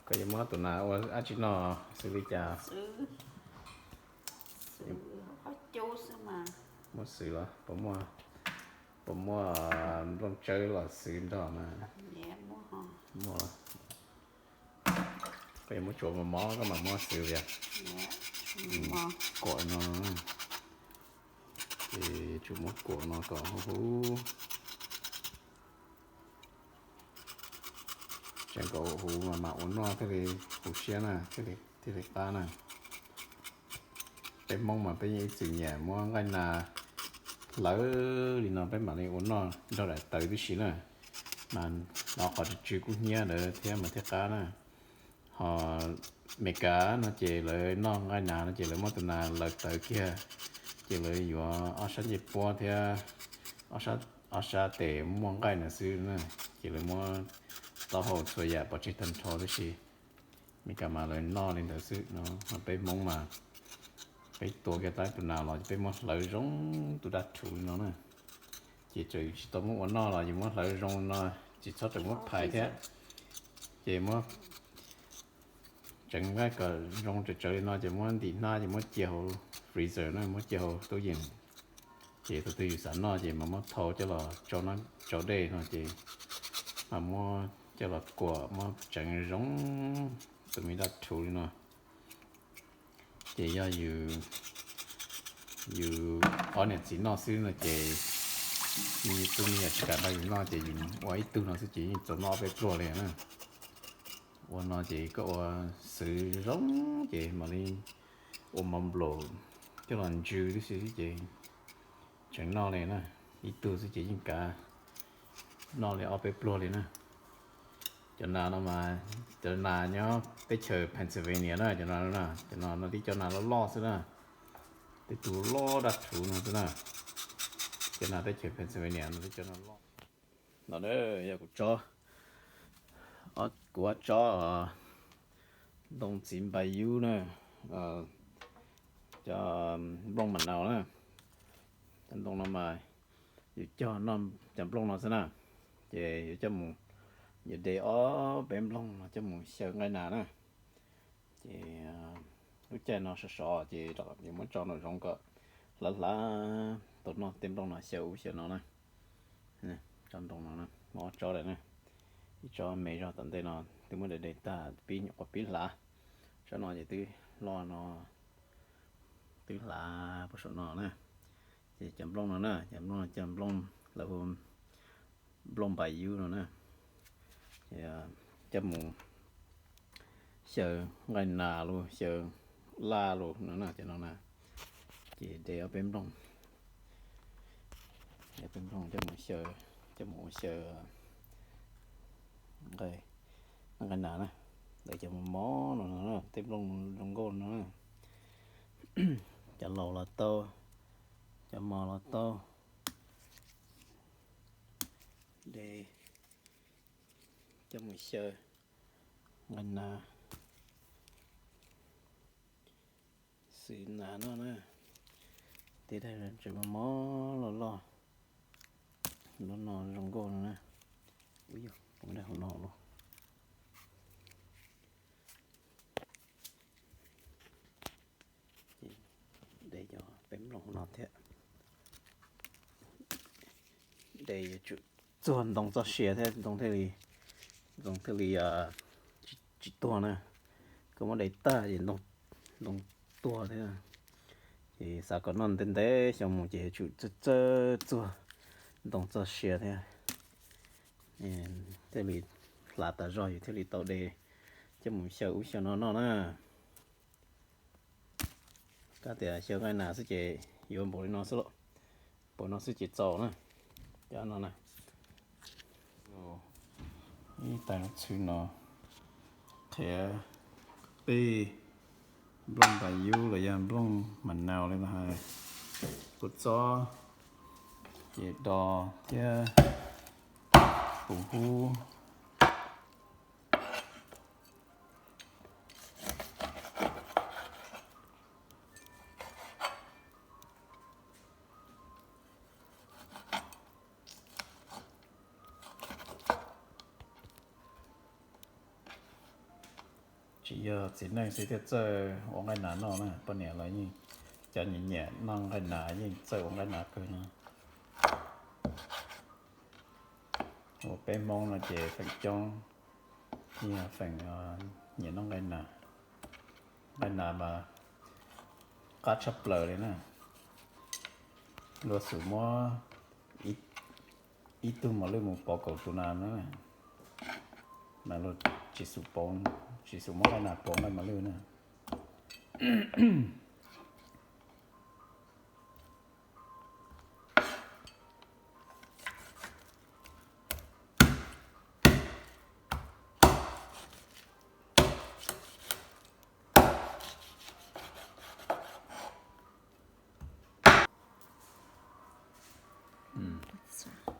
Koj yuav muab tus nas ua dab tsi noj, xws li cas? Muab xwb los puas muaj, puas muaj nplooj tsawb los xwb nrog mas? Muaj. Koj yuav muab tsuav mos mos koj mam muab xwb li. Kuam no, ces tsuas muab kuam no kom huv huv. Tseev kom huv huv mas mam ua noj thiaj li huv siab na, thiaj li qab na. Peb Hmoob mas peb yeej ib txwm nyiam muab nqaij nas hlawv li no peb mam li ua noj nrog daim tawv tib si na. Mas no qhov tsw tsw kub hnyiab ntawd thiab mas thiaj qab na. Ho Meskas no ces lawv noj nqaij nas no ces lawv muab tus nas lawv tawv kiag, ces lawv yuav ob sab ncej puab thiab ob sab tes muaj nqaij na xwb na, ces lawv muab taub hau txhua yam pov tseg tag nrho tib si. Meskas mas lawv noj li ntawd xwb no, ho peb Hmoob mas peb tua kiag tau tus nas los ces peb muab hlawv zoo tus daj rhuv li no na. Ces txawm yus tsis tau muab ua noj los yus muab hlawv zoo no, tsis txhob tseem muab phais thiab. Ces muab tseev nqaij kom zoo tsawv tsawv li no ces muab ntim hnab ces muab cia hauv freezer na, muab cia hauv tub yees. Ces thaum twg yus xav noj ces mas muab thau coj los tso dej no ces mas muab coj los kuam muab tseev zoo tus me daj rhuv li no. Ces yog yus, yus ob niam txiv noj xwb no ces nws tub me nyuam tsis kam nrog yus noj ces yus ua ib tug no xwb ces yeej txaus noj ob peb pluag li na. Ua no ces koj ua xwb zoo ces mam li ua mov nplaum coj los ntsw tib si xwb ces tseem noj li na. Ib tug xwb ces yeej kav noj li ob peb pluag li na. Cov nas no mas cov nas nyob teb chaws Pennsylvania na, cov no, cov no no tib cov nas loj loj xwb na, tib tug loj daj rhuv no xwb na. Cov nas teb chaws Pennsylvania no tib cov nas loj. No yog kuv tsob, kuv ob tsob ntoo txiv npais yub na, cov nplooj mam naus na. Cov ntoo no mas yus cog noj cov nplooj no xwb na, ces yuav coj mus, yuav de ob peb nplooj no coj mus xyaw nqaij nas na. Ces lub caij no sov sov ces yuav muab tso nraum zoov kom hlav hlav tau noj tej nplooj no xyaw ub xyaw no na. Tsob ntoo no muaj ob tsob lawm na, ib tsob me zog tom ntej no twb muab de de tag pib nyuam qhuav pib hlav, tsob no ces twb loj no, twb hlav puag saum no na. Ces cov nplooj no na, cov nplooj no cov nplooj lawv hu nplooj npais yub no na, coj mus xyaw nqaij nas los xyaw laj los no na, cov no na. Ces de ob peb nplooj, ob peb nplooj coj mus xyaw, coj mus ua xyaw nqaij nas na. Lawv cov mos mos no, tej nplooj zoo nkauj no, cov laus los tau, cov mos los tau. De coj mus xyaw nqaij nas, xwb nas no na. Tej daim tseem mos mos loj loj, lub no zoo nkauj no na. Ub yog, pov daim hauv no lauj. De cov peb nplooj no thiab. De yuav tsum txuag ntoo txoj sia thiab ntoo thiaj li, ntoo thiaj li tsis tuag na. Koj muab de tag ces ntoo tuag thiab. Ces xav kom noj ntev ntev xyoo mus ces yuav tsum txawj txawj txuag ntoo txoj sia thiab, thiaj li hlav tas zog yus thiaj li tau de coj mus xyaw ub xyaw no noj na. Koj tias xyaw nqaij nas xwb ces yuav npaum li no xwb lauj, npaum no xwb ces txaus na. Cov no na, ib tais no txhwb no qhia peb nplooj npais yub los yog nplooj mas naus li no hais, kua txob, ces do thiab huv hub. Tsis yog txiv neej xwb thiaj txawj ua nqaij nas noj na, poj niam los yeej, cov nyiam nyiam noj nqaij nas yeej txawj ua nqaij nas kawg no. Ua peb Hmoob no ces feem coob yog feem nyiam noj nqaij nas. Nqaij nas mas qab tshaj plaws li na. Luag xum muab ib tug mos lwj mus pov kaum tus nas na, mas luag tsis xum pov, tsis xum muab nqaij nas pov nqaij mos lwj na.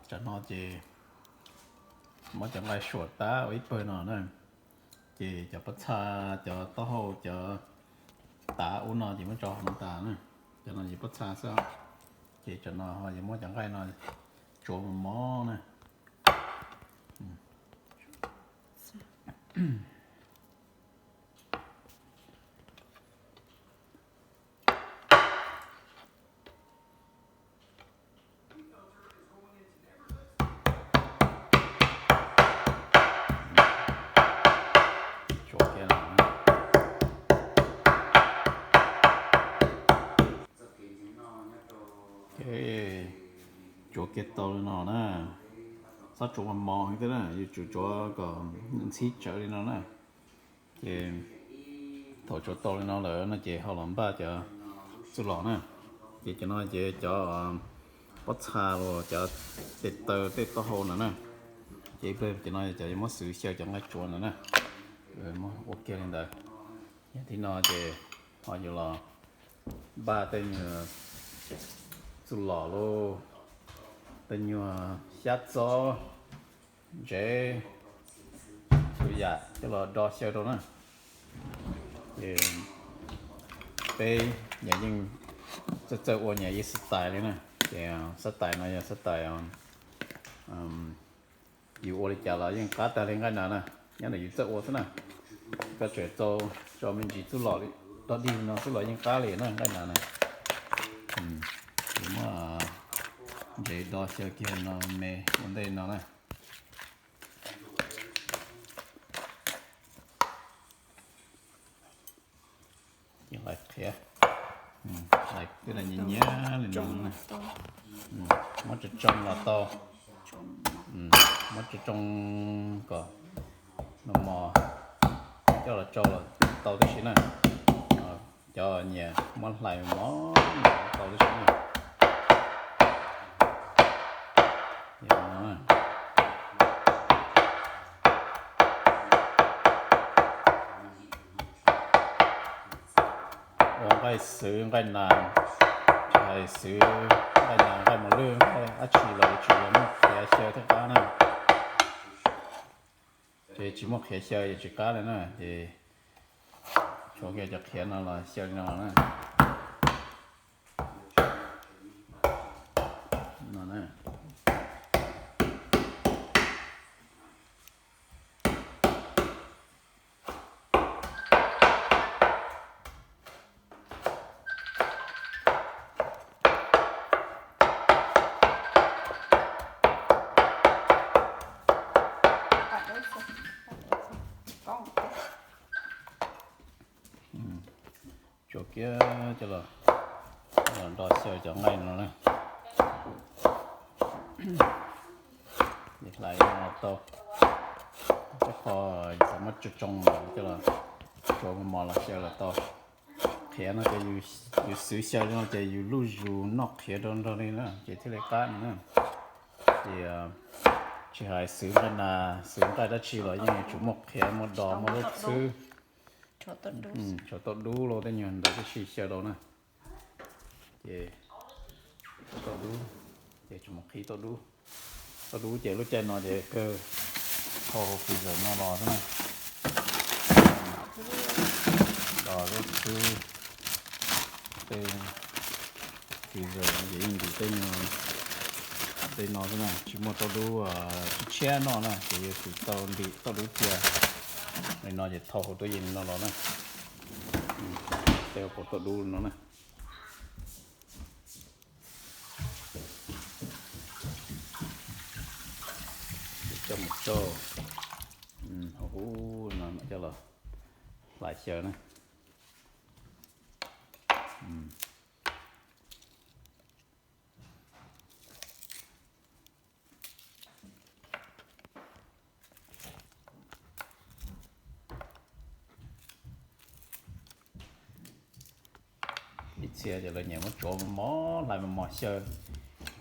Tsam no ces muab cov nqaij suam tab ua ib pawg no na, ces cov pob txha, cov taub hau, cov tav ub no ces muab tso hauv no tas na. Cov no ces pob txha xwb, ces tsam no ho yuav muab cov nqaij no tsuav mos mos na. Tsuav kiag tau li no na, txhob tsuav mos mos heev thiab na, yuav tsum tsuav kom ntxhib tsawv li no na. Ces thaum tsuav tau li no lawm no ces ho los npaj cov txuj lom na. Ces cov no ces cov pob txha los cov tes taw tej taub hau no na. Ces ib pliag cov no cov yuav muab xwv xyaw cov nqaij tsuav no na. Muab ua kiag li ntawd. Yog thib no ces ho yuav los npaj tej nyuag txuj lom lauj, tej nyuag xyab txob, ntsev, txhua yam coj los do xyaw rau na. Ces peb yeej txawj txawj ua nyias ib xab tais li na. Ces xab tais no yog xab tais yus ua li cas los yeej qab tag li nqaij nas na, nyob ntawm yus txawj ua xwb na. Koj tseem tso me ntsis txuj lom li dog dig no xwb los yeej qab li na nqaij nas na. Yuav muab ntsev do xyaw kiag no me ua ntej no na. Ces lais qhiav, lais twb lais nyias nyias li no na. Muab tsoo tsoo los tau, muab tsoo tsoo kom nws mos, coj los tsau los tau tib si na. Cov nyias muab hlais mos mos tau tib si na. Ua nqaij xwb nqaij nas, hais xwb nqaij nas nqaij mos lwj nqaij dab tsi los yuav tsum yog muaj qhiav xyaw thiaj qab na. Ces tsis muaj qhiav xyaw ces tsis qab li na. Ces tshuav kiag cov qhiav no los xyaw li no na. No na. Tsuav kiag coj los do xyaw cov nqaij no na. Hlais no tau, tej qho yus xav muab tsoo tsoo coj los tsuav mos mos los xyaw los tau. Qhiav no ces yus xwv xyaw li no ces yus luj zus noj qhiav rau nrog li na ces thiaj li qab no na. Ces tsis hais xwv nqaij nas xwv nqaij dab tsi los yeej yuav tsum muaj qhiav muaj dos muaj lub xwb. Tsho tauj dub los tej nyuag ntawd tib si xyaw rau na. Ces tauj dub, ces tsis mus qhib tauj dub. Tauj dub ces lub caij no ces kawg thau hauv freezer no los xwb na. Los lub xwb, tej freezer no ces yeej ntim tej nyuag, tej no xwb na, tsis muaj tauj dub tshiab tshiab noj na ces yuav tsum tau ntim tauj dub cia. Li no ces thau hauv tub yees li no los na. Tej ua pov tuaj dub no na. Coj mus tsau hauv no coj los hlais xyaw na. Ib txhia ces lawv nyiam muab tsuav mos mos, hlais mos mos xyaw.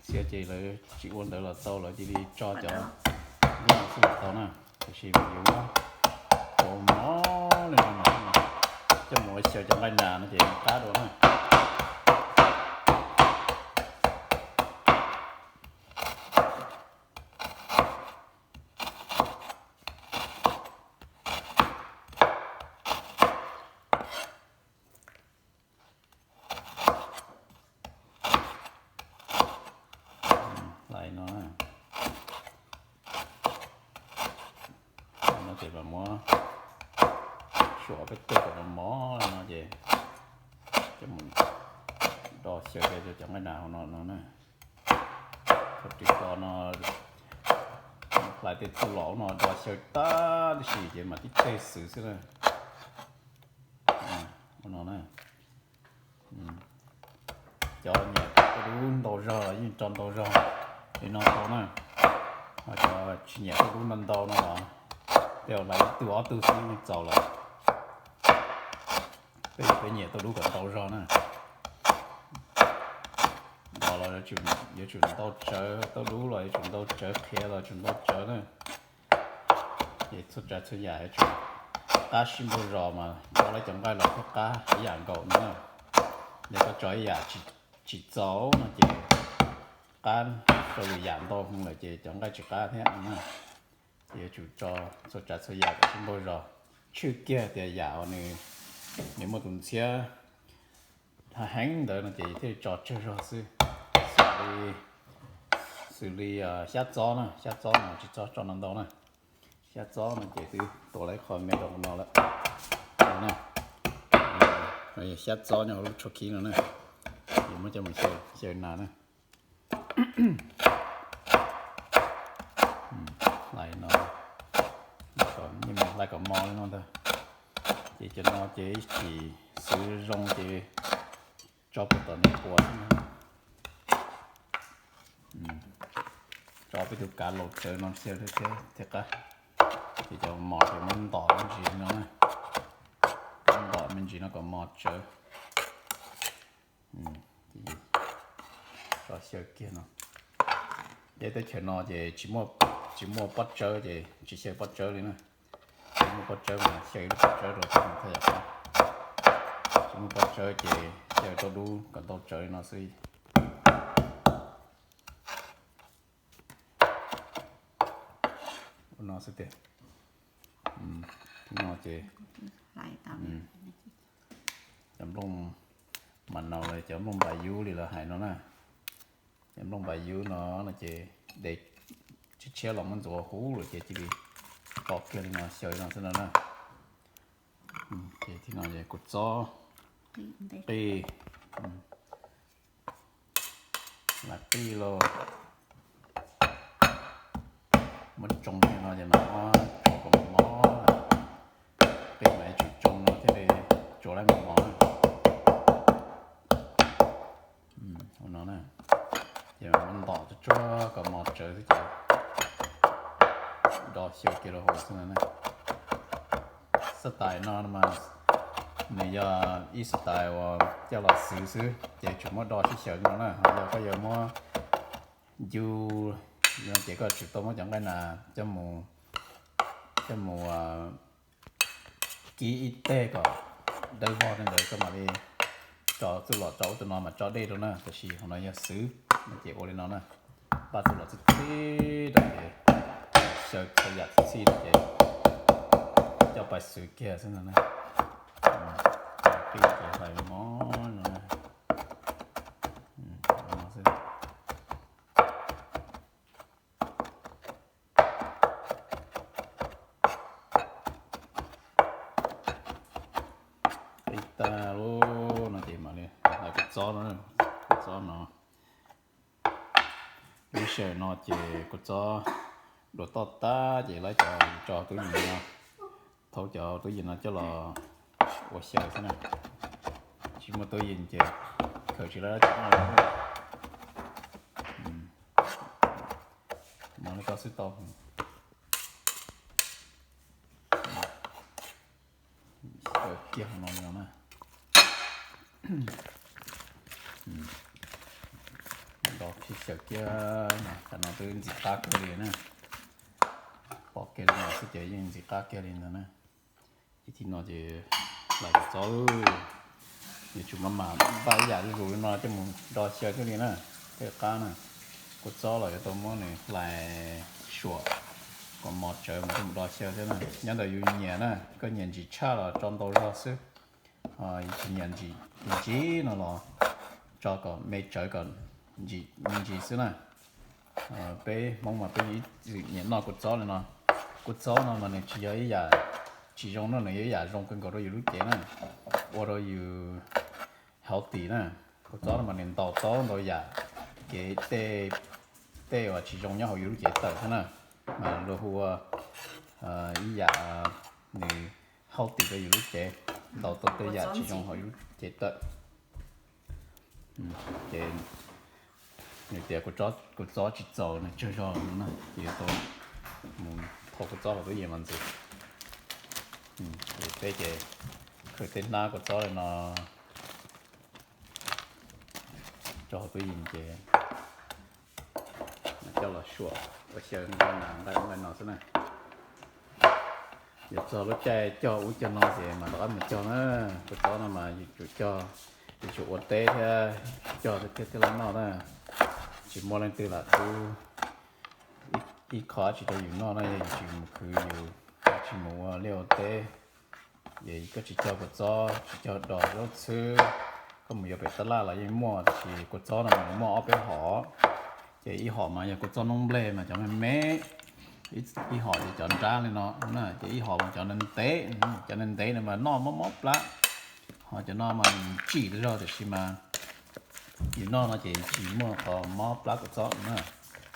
Txhia ces lawv tsis ua ntawd los tau, lawv cia li tso cov nplooj xwb los tau na. Tiam sis yus muab tsuav mos mos li no, coj mus ua xyaw cov nqaij nas no ces qab dua na. Hlais no, no ces mam muab suav peb teg kom mos mos no ces coj mus do xyaw rau cov nqaij nas hauv no no na. Thaum twg do no, hlais tej txuj lom no do xyaw tag tib si ces mam tib teg xwb xwb na. Ua no na. Cov nyiam tuaj dub ntau zog los yeej tso ntau zog li no tau na. Ho cov tsis nyiam tuaj dub ntau ntau no los tej zaum hlais ib tug ob tug xwb yeej txaus lawm. Peb, peb nyiam tuaj dub kom ntau zog na. Dos los yuav tsum ntau tsawv, tuaj dub los yuav tsum ntau tsawv, qhiav los yuav tsum ntau tsawv na. Ces txhua tsav txhua yam yuav tsum qab sib npaug zos mas tso lawv cov nqaij los thiaj qab ib yam nkaus no na. Yog koj tso ib yam tsis txaus no ces qab rau lwm yam ntau heev lawm ces cov nqaij tsis qab thiab no na. Ces yuav tsum tso txhua tsav txhua yam kom sib npaug zos, tshwj kiag tias yam uas nws, nws muaj tus ntxhiab heev ntawd no ces thiaj li tso tsawg zog xwb. Xws li, xws li xyab txob na, xyab txob no tsis txhob tso ntau ntau na. Xyab txob no ces twb tuav lawm ib qho me rau no lawm. Xyab txob nyob hauv lub tshuab khib no na, ces muab coj mus xyaw nas na. Hlais no, hlais kom mos li no ntag. Ces cov no ces ib chim xwv zoo ces tso puag tom niag puas xwb no. Tso peb tus kav laus tsawv no xyaw thiab thiaj qab. Ces cov mos ces muab ntom me ntsis no na. Muab ntom me ntsis no kom mos tsawv. Tso xyaw kiag no. Peb teb chaws no ces tsis muaj, tsis muaj pob tsawb ces tsis xyaw pob tsawb li na. Tsis muaj pob tsawb mas xyaw ib lub pob tsawb rau tsis muaj thaj yam qab. Tsis muaj pob tsawb ces xyaw tuaj dub kom ntau tsawv li no xwb. Ua no xwb tiag. No ces cov nplooj mas no lawv cov nplooj npais yub li lawv hais no na. Cov nplooj npais yub no no ces de tshiab tshiab los muab ntxuav huv lawm ces cia li tso kiag li no xyaw li no xwb no na. Ces thib no ces kua txob, qij, lam qij lauj. Muab tsoo li no ces mam muab tsoo kom mos mos, qij mas yuav tsum tsoo no thiaj li tsuav lawv mos mos na. Ua no na, ces mam muab ntom tsuag tsuag kom mos tsawv xwb ces do xyaw kiag rau hauv xwb no na. Xab tais no mas nws yog ib xab tais uas coj los xwv xwb ces tsuas muab do sib xyaw no na. Ho yog koj yuav muab ncu no ces koj tsuas tau muab cov nqaij nas coj mus, coj mus kib ib teg kom dawb vog li ntawd koj mam li tso txuj lom tso ub tso no mas tso dej rau na. Tab sis hauv no yog xwv no ces ua li no na. Pab txuj lom txij txij rau ces xyaw txhua yam txij txij rau ces coj pais xwv kiag xwb no na. Qij ces hlais mos mos no xwb. Tag lub no ces mam li hlais kua txob no, kua txob no. Lub sij hawm no ces kua txob dua toj tag ces lawv cov tso tub yees no, thauj cov tub yees no coj los ua xyaw xwb na. Tsis muaj tub yees ces khaws tsis lawv cov no. No li ko xwb tau. Xyaw kiag no li no na. Nto khib xyaw kiag, tam no twb ntxim qab kawg li na. Pom kiag li no xwb ces yeej ntxim qab kiag li ntawd na. Ces thib no ces hlais kua txob, yuav tsum maj mam npaj ib yam zuj zus li no coj mus do xyaw thiaj li na, thiaj qab na. Kua txob los yuav tau muab nws hlais suam kom mos tsawv mas coj mus do xyaw thiab na. Nyob ntawm yus nyiam na, koj nyiam ntsim tshaj los tso ntau zog xwb. Yus tsis nyiam ntsim ntsim no los tso kom me tsawv kom ntsim me ntsis xwb na. Peb Hmoob mas peb ib txwm nyiam noj kua txob li no. Kua txob no mas nws tsis yog ib yam tsis zoo no, nws yog ib yam zoo kawg nkaus rau yus lub cev na, ua rau yus healthy na. Kua txob no mas nws ntaus tau ntau yam kev tej, tej uas tsis zoo nyob hauv yus lub cev tawm xwb na, mas luag hu ua ib yam nws healthy rau yus lub cev, ntaus tau tej yam tsis zoo hauv yus lub cev tawm. Ces nws tias kua txob tsis txaus nws tsawg zog no na, ces yuav tau mus thau kua txob hauv tub yees mas ntxiv. Ces peb ces khaws tej hnab kua txob li no tso hauv tub yees ces coj los suam ua xyaw nqaij na, nqaij ub nqaij no xwb na. Yuav txog lub caij cog ub cog no ces mam rov qab mus cog na. Kua txob no mas yuav tsum cog, yuav tsum ua teb thiab cog thiab thiaj li noj na. Tsis muaj leej twg lam pub ib qho dab tsi rau yus noj na, yog yus tsis mus khwv, yus tsis mus ua liaj ua teb, es koj tsis cog kua txob, tsis cog dos zaub txhwb, koj mus yuav pem tab laj los yeej muaj, tiam sis kua txob no mas nws muaj ob peb hom. Ces ib hom mas yog kua txob noob nplej mas cov me me, ib hom ces cov nrab li no na, ces ib hom mas cov ntev ntev, cov ntev ntev no mas noj mob mob plab, ho cov no mas tsim zog tiam sis mas yus noj no ces tsis muaj qhov mob plab kua txob na,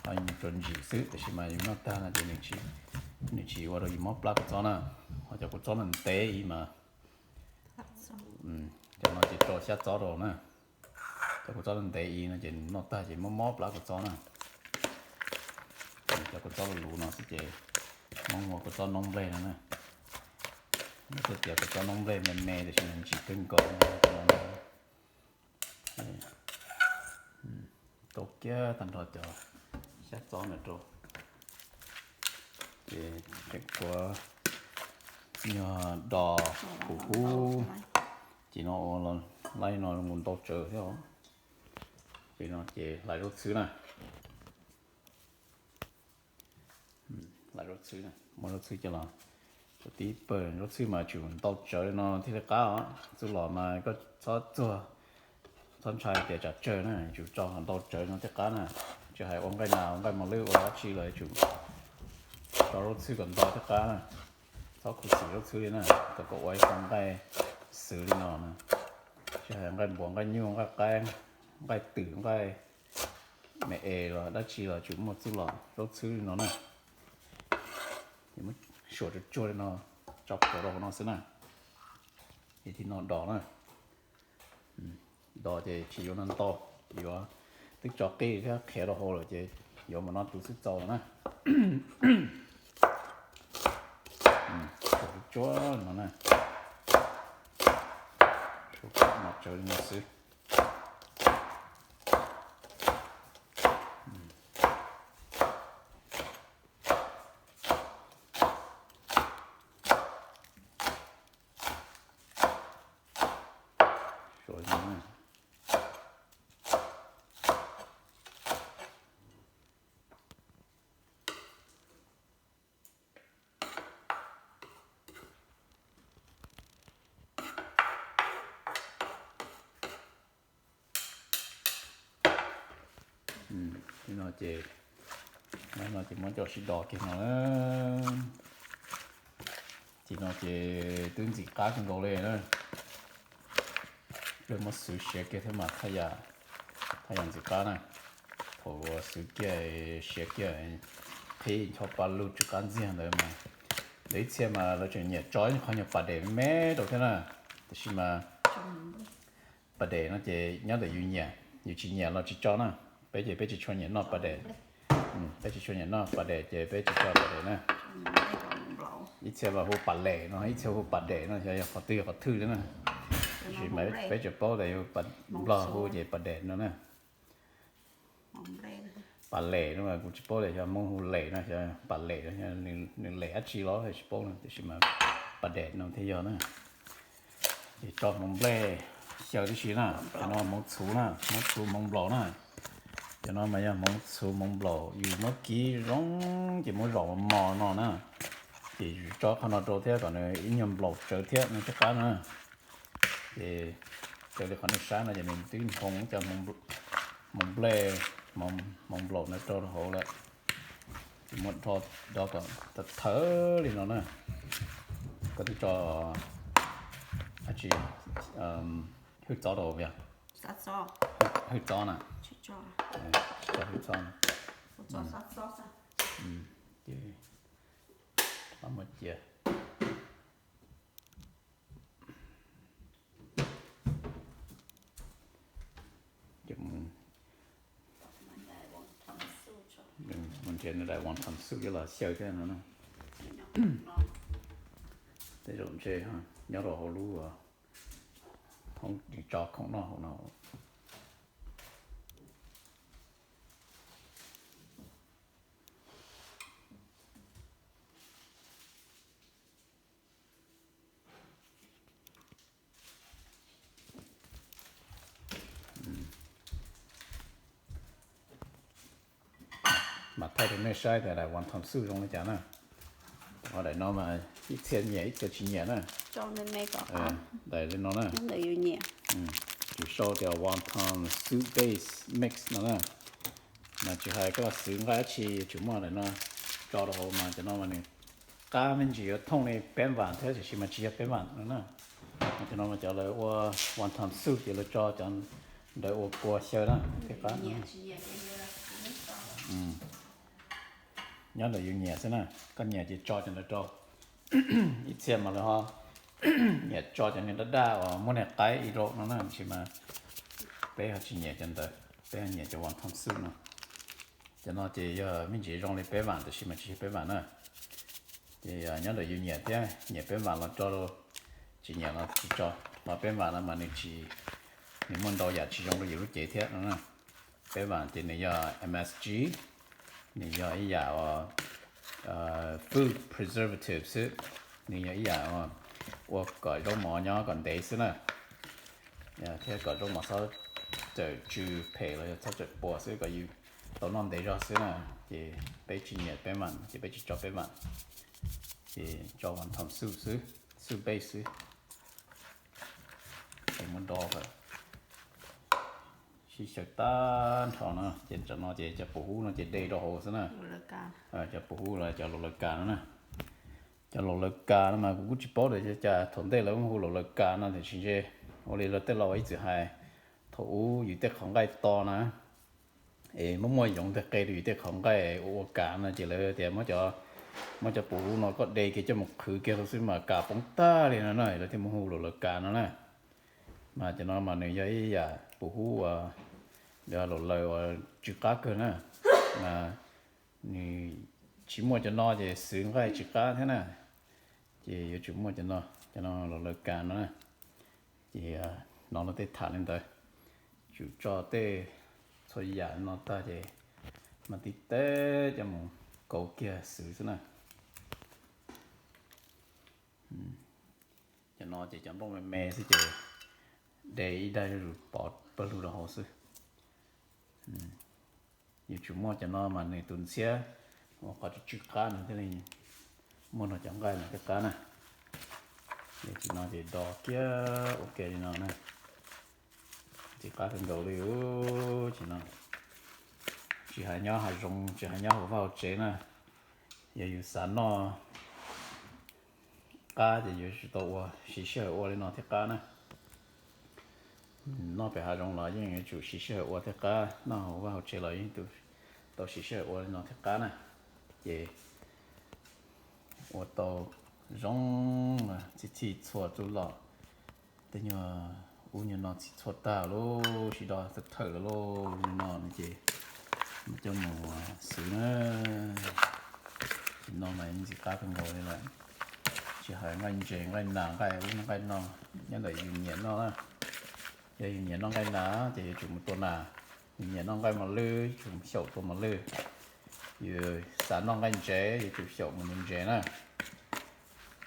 ho yus tsuas ntsim xwb tiam sis mas yus noj tag no ces nws tsis ua rau yus mob plab kua txob na. Ho cov kua txob ntev ib mas, cov no ces rau xyab txob rau na. Cov kua txob ntev ib no ces noj tag ces mob mob plab kua txob na. Cov kua txob luv luv no xwb ces Hmoob hu ua kua txob noob nplej no na. Muaj tej tias kua txob noob nplej me me tiam sis nws ntsim kawg nkaus no. Rau kiag tag nrho cov xyab txob ntawd rau, ces tseem kuav nyuag dos kuv hub, ces no ua laib no mus ntau tsawv thiab. Ces no ces hlais zaub txhwb na. Hlais zaub txhwb, muab zaub txhwb coj los, tib pawg zaub txhwb mas tsum ntau tsawv li no thiaj li qab os. Txuj lom mas koj txhob txuag, txhob ntshai tias tsam tsawg na, tsum tso ntau tsawv no thiaj qab na. Tsis hais ua nqaij nas ua nqaij mos lwj ua dab tsi los tsum tso zaub txhwb kom ntau thiaj qab na. Txhob khuv xim zaub txhwb li na, kom kom ua ib qho nqaij xwv li no na. Tsis hais nqaij npuas nqaij nyuj nqaij qaib, nqaij twm nqaij me es los dab tsi los tsum muaj txuj lom zaub txhwb li no na. Muab suam tsuag tsuag li no, tso plhuav rau hauv no xwb na. Ces thib no dos na. Dos ces tsis yuav no ntau, yuav twb tso qij thiab qhiav rau hauv lawm ces yuav mam no tus xwb txaus lawm na. Tsuag no na, tsuag no tsawv li no xwb. Li no ces, no ces muab coj sib dos kiag no. Ces no ces twb ntxim qab kawg nkaus li na. Muab xwv siav kiag thiab mas thaj yam ntxim qab na. Thaum xwv kiag siav kiag qhib ncho pa lug tsw qab ntxiag ntawd mas, ntawm ib txhia mas lawv tseem nyiam tso ib qho nyuag pas des me me rau thiab na. Tiam sis mas pas des no ces nyob ntawm yus nyiam, yus tsis nyiam los tsis tso na. Peb ces peb tsis tshua nyiam noj pas des. Peb tsis tshua nyiam noj pas des ces peb tsis tso pas des na. Ib txhia los hu pas les no, ib txhia hu pas des no, xyov yog qhov twg yog qhov thwj li na. Tiam sis mas peb tsis paub tias yog Nplog hu ces pas des no na. Pas les no mas kuv tsis paub tias xyov Hmoob hu les no, xyov pas les no, nws les dab tsi los tsis paub no, tiam sis mas pas des no thiaj yog na. Ces tso hmoov nplej xyaw tib si na. Cov no hmoov txhuv na, hmoov txhuv hmoov nplaum na. Cov no mas yog hmoov txhuv hmoov nplaum, yus muab kib zoo ces muab zom mos mos no na. Ces yus tso qhov no rau thiab kom nws ib nyuag nplaum tsawv thiab no thiaj qab na. Ces raws li qhov nej saib no ces nws twb hmoov cov hmoov nplej, hmoov nplaum no rau hauv lawm. Ces muab do kom thawv li no na. Koj twb tso dab tsi, hwj txob rau yog? Hwj txob na. Tso hwj txob na. Ces muab cia. Mus nrhiav nws daim wonton soup coj los xyaw thiab no na. Tej zaum ntshe nyob rau hauv lub, hauv tso khoom noj hauv no. Mas thaij rau nej saib tias daim wonton soup zoo li cas na. Ho daim no mas ib txhia nyiam ib txhia tsis nyiam na. Daim li no na, kuv sau tias wonton soup base mix no na. Mas tsis hais koj xwv nqaij dab tsi yuav tsum muaj daim no tso rau hauv mas cov no mas nws qab me ntsis yuav thooj li peb vam thiab tiam sis mas tsis yog peb vam no na. Cov no mas cov lawv ua wonton soup ces lawv tso cov ntawd ua kua xyaw na thiaj qab. Nyob ntawm yus nyiam xwb na, koj nyiam ces tso cov ntawd rau. Ib txhia mas lawv ho nyiam tso cov niag daj daj uas muaj niag qaib ib rau no na, tiam sis mas peb ho tsis nyiam cov ntawd, peb ho nyiam cov wonton soup no. Cov no ces yog me ntsis zoo li peb vam tiam sis mas tsis yog peb vam na. Ces nyob ntawm yus nyiam thiab, nyiam peb vam los tso, tsis nyiam los tsis tso. Ho peb vam no mas nws tsis, nws muaj ntau yam tsis zoo rau yus lub cev thiab no na. Peb vam ces nws yog M S G, nws yog ib yam food preservative xwb, nws yog ib yam ua kom zaub mov nyob kom ntev xwb na, thiab kom zaub mov txhob txawm tsw phem los yog txhob txawm puas xwb, kom yus tau noj ntev zog xwb na. Ces peb tsis nyiam peb vam ces peb tsis tso peb vam, ces tso wonton soup xwb, soup base xwb. Ces muab do kom sib xyaw tag nrho na, ces tam no ces cov pum hub no ces de rau hauv xwb na. Cov pum hub los cov laus lawv kas no na. Cov laus lawv kas no mas kuv kuj tsis paub tias cas thaum ntej lawv hu laus lawv kas no tiam sis ntshe ua li lawv tej laus ib txwm hais, thaum ub yus tej qhov nqaij to na, es muaj muaj yoov ntawd qe rau yus tej qhov nqaij ua ua kas no ces lawv tias muab cov pum hub no koj de kiag coj mus qhwv kiag xwb mas kas poob tag li no na, lawv thiaj muab hu laus lawv kas no na. Mas cov no mas nws yog ib yam pum hub uas laus lawv uas tsw qab kawg na. Mas nws tsis muaj cov no ces xwv nqaij tsis qab thiab na. Ces yuav tsum muaj cov no, cov no laus lawv kas no na. Ces hnov luag tej tham li ntawd, tsum tso tej txhua yam no tag ces mas tib teb coj mus kauv kiag xwv xwb na. Cov no ces cov nplooj me me xwb ces de ib daig zuj zus pov pawg lug rau hauv xwb. Yuav tsum muaj cov no mas nws tus ntxhiab uas qhov tsw tsw qab no thiaj li muaj no cov nqaij no thiaj qab na. Ces no ces do kiag ua ke li no na. Ntxim qab kawg nkaus li. Ces no tsis hais nyob hav zoov tsis hais nyob hauv vaj hauv tsev na, yog yus xav noj qab ces yuav tsum tau ua, siv sij hawm ua li no thiaj qab na. Noj pem hav zoov los yeej yuav tsum siv sij hawm ua thiaj qab, noj hauv vaj hauv tsev los yeej tau siv sij hawm ua li no thiaj qab na. Ces ua tau zoo, txhij txhij txhua txuj lom, tej nyuag ub nyuag no txhij txhua tag lauj, sib do thawm lawm lauj, li no no ces mam coj mus xwb na. Ces no mas yeej ntxim qab kawg nkaus li lawm. Tsis hais nqaij ntses nqaij nas nqaij ub nqaij no, nyob ntawm yus nyiam noj na. Yog yus nyiam noj nqaij nas ces yuav tsum mus tua nas, yus nyiam noj nqaij mos lwj yuav tsum mus xyaum tua mos lwj, yus xav noj nqaij ntses yuav tsum xyaum mus tua ntses na.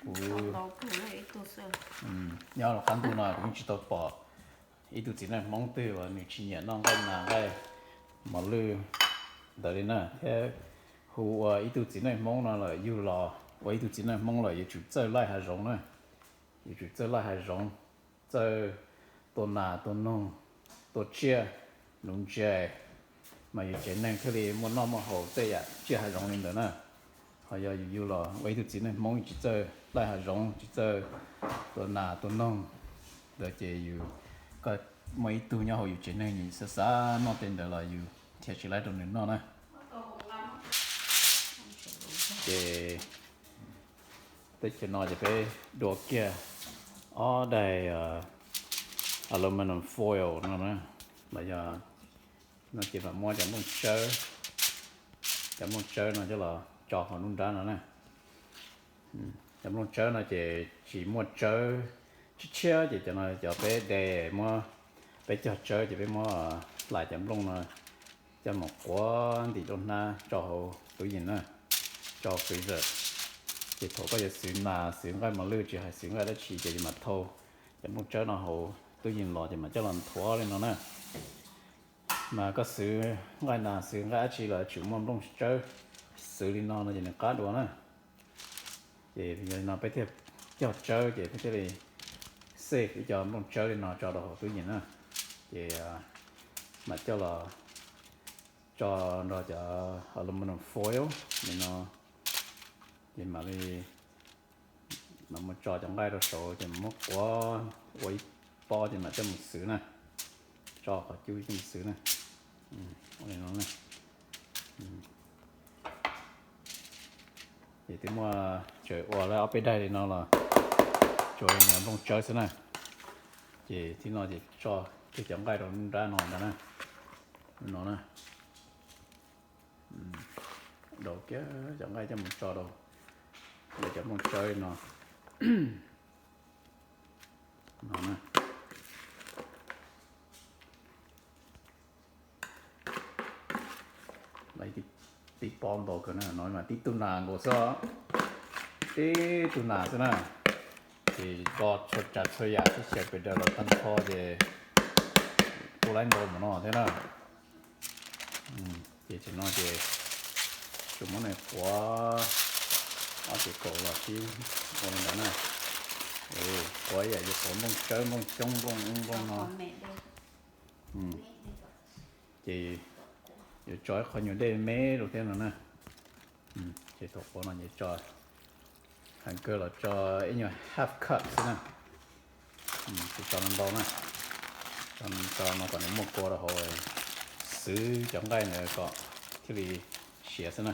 Kuv nyob rau qab ntuj no kuv yeej tsis tau pom ib tug txiv neej Hmoob twg uas nws tsis nyiam noj nqaij nas nqaij mos lwj ntawd li na. Thiab hu ua ib tug txiv neej Hmoob no lawm, yug los ua ib tug txiv neej Hmoob lawm yuav tsum txawj laij hav zoov na. Yuav tsum txawj laij hav zoov, txawj tua nas tua noog, tua tsiaj, nuv ntses, mas yus tsev neeg thiaj li muaj noj muaj haus tej yam tsiaj hav zoov li ntawd na. Ho yog yus yug los ua ib tug txiv neej Hmoob tsis txawj laij hav zoov, tsis txawj tua nas tua noog ntawd ces yus, koj muaj ib tug nyob hauv yus tsev neeg xav xav noj tej ntawd los yus nrhiav tsis laib rau nws noj na. Ces teb chaws no ces peb dua kiag ob daim aluminum foil no na, los yog no ces mam muab cov nplooj tsawb, cov nplooj tsawb no coj los tso hauv nruab nrab no na. Cov nplooj tsawb no ces tsis muaj tsawb tshiab tshiab ces cov no cov peb de muab, peb cog tsawb ces peb muab hlais cov nplooj no coj mus quav ntim rau hnab tso hauv tub yees na, tso freezer. Ces thaum koj yuav xwv nas xwv nqaij mos lwj tsis hais xwv nqaij dab tsi ces yus mam thau cov nplooj tsawb no hauv tub yees los ces mam coj los nthuav li no na. Mas koj xwv nqaij nas xwv nqaij dab tsi los yuav tsum muaj nplooj tsawb xwv li no no ces nws qab dua na. Ces yog li no peb thiaj cog tsawb ces peb thiaj li save ib co nplooj tsawb li no tso rau hauv tub yees na. Ces mam coj los tso nrog cov aluminum foil li no, ces mam li mam mus tso cov nqaij rau saud ces mam muab quav ua ib pob ces mam coj mus xwv na, tso qhov cub coj mus xwv na. Ua li no na. Ces twb muaj, tseem ua lawm ob peb daim li no los tsuas yog nplooj tsawb xwb na. Ces thib no ces tso kiag cov nqaij rau nruab nrab no ntag na, no na. Rau kiag cov nqaij coj mus tso rau ntawm cov nplooj tsawb no, no na. Tib pob ntau kawg na, no mas tib tug nas nkaus xwb, tib tug nas xwb na. Ces tso txhua tsav txhua yam tib xyaw pes daws los tag nrho ces kuj laib ntau mus no thiab na. Ces tseem no ces tsuas muab nws quav ob ces kaum los sib ua li ntawd na. Quav ib yam yus quav nplooj tsawb nplooj xyoob nplooj ub nplooj no. Ces yuav tso ib qho nyuag dej me rau thiab no na. Ces thaum quav no ces tso, heev kawg los tso ib nyuag half cup xwb na. Tsis tso ntau na, tso no kom nws muaj kua rau hauv, xwv cov nqaij ntawd kom thiaj li siav xwb na.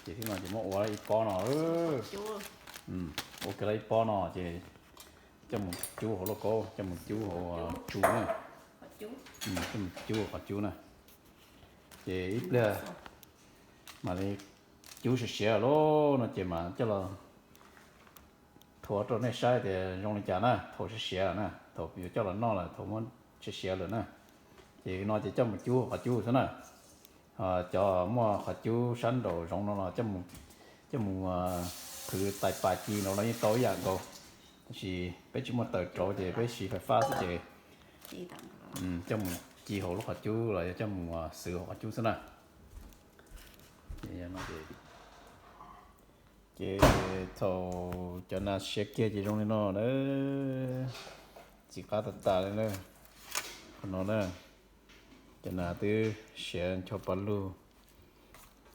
Ces thib no ces muab ua ib pob no, ua kiag ib pob no ces coj mus cub hauv lauj kaub, coj mus cub hauv tsu na, coj mus cub hauv qhov cub na. Ces ib pliag mam li cub siav siav lawm no ces mam coj los thuav rau nej saib tias zoo li cas na, thaum siav siav na, thaum yuav coj los noj lawm thaum muab siav siav lawm na. Ces no ces coj mus cub hauv qhov cub xwb na. Cov muaj qhov cub sab nraum zoov no los coj mus qhwv tais pas ci nraud los yeej tau ib yam nkaus, tab sis peb tsis muaj taws rauv ces peb siv fais fab xwb ces coj mus ci hauv lub qhov cub los yog coj mus xwv hauv qhov cub xwb na. Ces thaum cov nas siav kiag ces zoo li no na, ntxim qab tas tas li na. Qhov no na, cov nas twb siav ncho pa lug,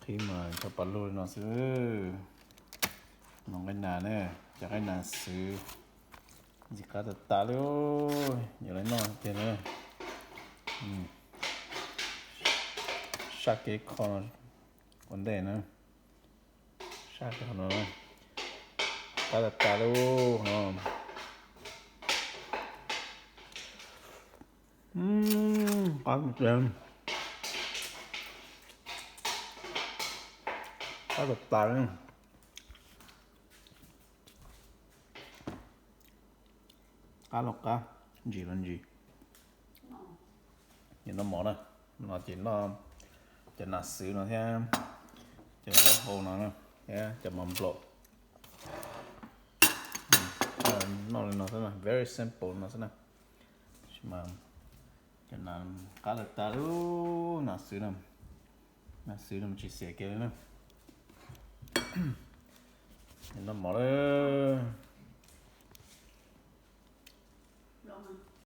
qhib mas ncho pa lug li no xwb. No nqaij nas na, cov nqaij nas xwv Ntxim qab tas tas li, yuav los noj tiag na. Saj kev kho ua ntej na, saj kev kho no, qab tas tas li no. Qab, qab tas tas li. Qab los qab, ntsim los ntsim. Ces noj mov na, no ces noj cov nas xwb no thiab, cov zaub hau no na, thiab cov mov nplaum. Noj li no xwb na, very simple no xwb na. Tab sis mas cov nas qab tas tas li, nas xwb no, nas xwb no tsis xiam kiag li na. Noj mov lawm.